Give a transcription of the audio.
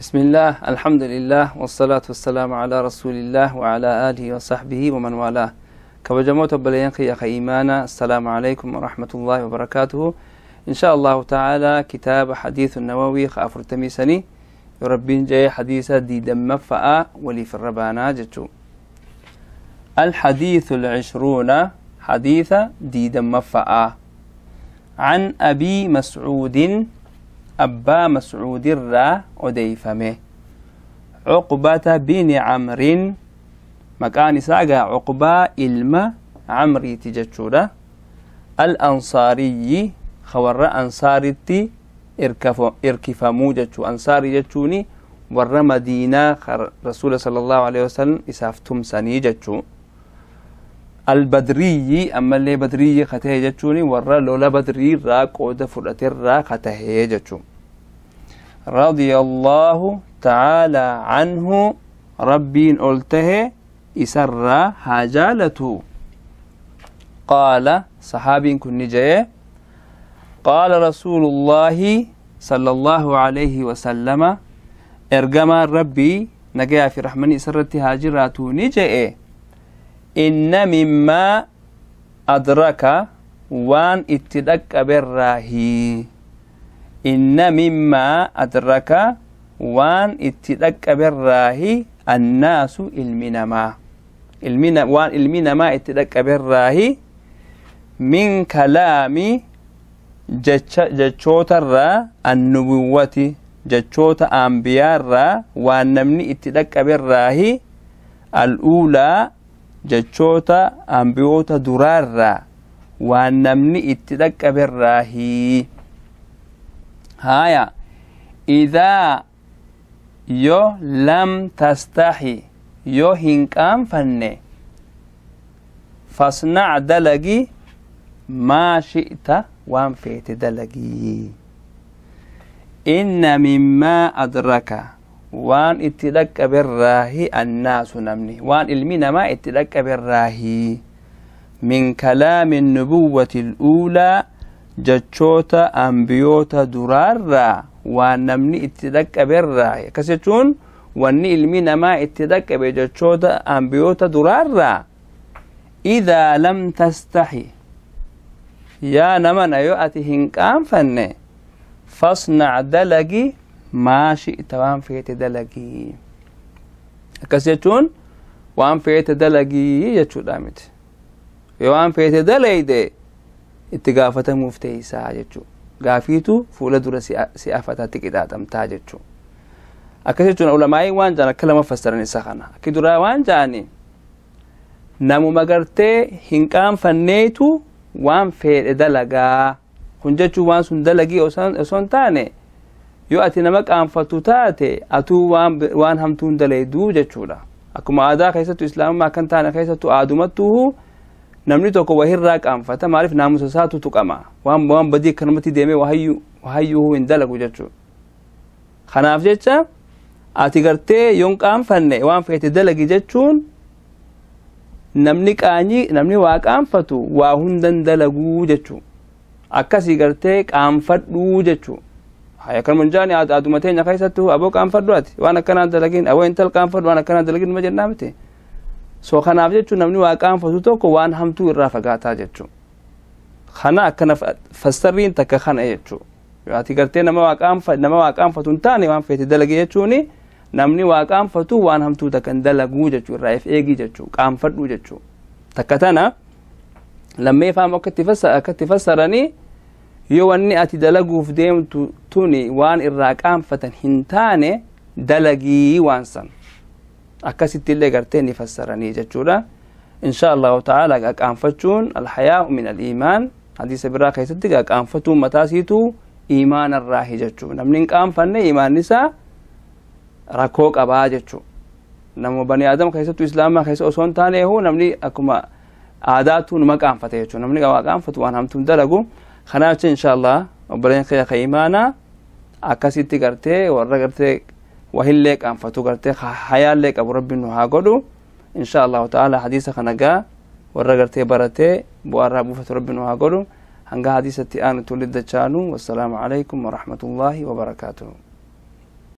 بسم الله، الحمد لله، والصلاة والسلام على رسول الله وعلى آله وصحبه ومن والاه. كبجموت بلينقي أخي إيمانا، السلام عليكم ورحمة الله وبركاته. إن شاء الله تعالى كتاب حديث النووي خافرتمي سني ربين جاي حديثة دي دم فأ ولي في الربانا جتو. الحديث العشرون، حديث دي دم فأ، عن أبي مسعود، أبا مسعود الرا أديفمه، عقبة بن عمرو، مكان ساقا عقبة إلما عمري تجتشورا، الأنصاري، خور أنصارتي إركفمو جتشو، أنصاري جتشوني ور مدينة رسول صلى الله عليه وسلم إسافتم سني جتشو. البدري، أما اللي بدري خته جتشوني ور لولا بدري را قود فرأت را خته جتشو، رضي الله تعالى عنه، ربين قلته إسر هاجالته. قال صحابي كن جاي، قال رسول الله صلى الله عليه وسلم، إرجما ربي نجا في رحمني سرتي هاجراتو نجاي، إن مما أدرك وان اتدك بالراهي، إن مما أدرك وان اتدك بالراهي الناس المنما، المنا وان المنما اتدك بالراهي من كلام جتشوتر النبوة، جتشوت أنبياء را وان نمني اتدك بالراهي الأولى، جتشوتا أنبيوتا درارا وان نمني اتدك بالراهي. هايا إذا يو لم تستحي، يو هنكام فني، فاصنع دلقي ما شئت وان فيت دلقي. إن مما أدرك وان اتدك بالراهي الناس نمني، وان المنا ما اتدك بالراهي من كلام النبوة الأولى، جتشوتا أنبيوتا درارا وان نمني اتدك بالراهي. كسيتون واني المنا ما اتدك بجتشوتا أنبيوتا درارا. إذا لم تستحي، يا نمنا يؤتي هنكام فني، فاصنع دلقي ما شئت وان فيت دلقي. كسيتون وان فيت دلقي يجتشو دامت، وان فيت دلقي دي اتقافة مفتي ساجتشو، قافيتو فولا دور سيافتها تكداتم تاجتشو. أكسيتون علماء وان جانا كلمة فسرني سخنا كدرا وان جاني نمو مغرتي هنكام فنيتو وان فيت دلقا كنجتشو وان سن دلقي أسان تاني يو أتي نمك أنفتو تاتي أتو وان همتون دليدو جتشولا. أكما آدا خيستو إسلام ما كان تاني خيستو آدمتوه namni tokko wahirraa qaanfata, maaliif naamusa isaatu tuqama, waan badii akkanumatti deemee wahayyuu hin dalagu jechuudha. Kanaaf jecha ati gartee yoon qaanfanne waan feete dalagi jechuun namni qaanyii namni waa qaanfatu waa hundan dalaguu jechuudha. Akkasii gartee qaanfadhuu jechuudha. Haya kan munjaani aaduma teenya keessattuu aboo qaanfadhu ati waan akkanaa dalagin, aboo intal qaanfadhu waan akkanaa dalagin numa jennaa miti. So kanaaf jechuun namni waa qaanfatu tokko waan hamtuu irraa fagaataa jechuudha. Kana akkana fassarriin takka kana jechuudha. Yoo ati gartee nama waa qaanfatu hin taane waan feete dalage jechuuni namni waa qaanfatu waan hamtuu takka hin dalaguu jechuudha, irraa if eegii jechuudha, qaanfadhuu jechuudha. Takka tana lammeeffaa akka itti fassaranii yoo wanni ati dalaguuf deemtu tuni waan irraa qaanfatan hin taane dalagii waan san. Akkasitti illee gartee ni fassaranii jechuudha. Insha Allahu ta'ala qaanfachuun alhayaa'u min al-iimaan, hadiisa biraa keessatti qaanfatuun mataa siituu iimaana irraahi jechuudha. Namni hin qaanfanne iimaanni isaa rakkoo qabaa jechuudha. Nama bani aadam keessattuu islaamaa keessa osoo hin taane namni akkuma aadaatu numa qaanfate jechuudha. Namni waa qaanfatu waan hamtuun dalagu. Kanaaf jecha insha Allah obboleen kiyya ka iimaanaa akkasitti gartee warra gartee wahillee qaanfatu gartee hayaallee qabu rabbiin nu haa godhu. Insha Allahu ta'ala hadiisa kana gaa warra gartee baratee bu'aarraa buufatu rabbiin nu haa godhu. Hanga hadiisatti aanu tolli dachaanu. Wassalaamu alaikum warahmatullaahi wabarakaatuhu.